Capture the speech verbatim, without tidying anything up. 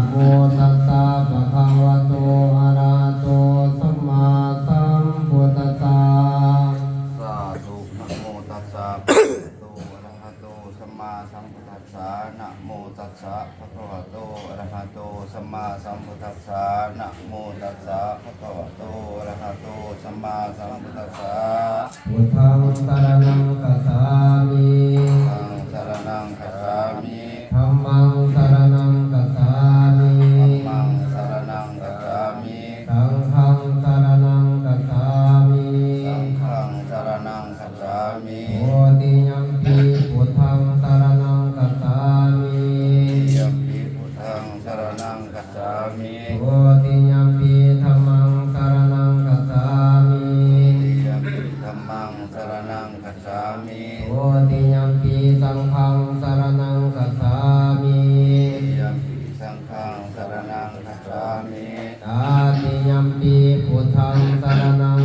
Namo tassa bhagavato arahato sammāsambuddhassa. Sādhu. Namo tassa bhagavato arahato sammāsambuddhassa. Namo tassa bhagavato arahato sammāsambuddhassa. Namo tassa bhagavato arahato sammāsambuddhassa. Buddhaṃ saraṇaṃ gacchāmi. Buddhaṃ saraṇaṃ gacchāmi. Dhammaṃ saraṇaṃ gacchāmi. Dhammaṃ saraṇaṃ gacchāmi. Saṅghaṃ saraṇaṃ gacchāmi. Saṅghaṃ saraṇaṃ gacchāmi. Dutiyampi buddhaṃ saraṇaṃ gacchāmi. Dutiyampi buddhaṃ saraṇaṃ gacchāmi. Dutiyampi dhammaṃ saraṇaṃ gacchāmi. Dutiyampi dhammaṃ saraṇaṃ gacchāmi. Dutiyampi saṅghaṃ saraṇaṃ gacchāmi. Dutiyampi saṅghaṃ saraṇaṃ gacchāmi. Tatiyampi buddhaṃ saraṇaṃ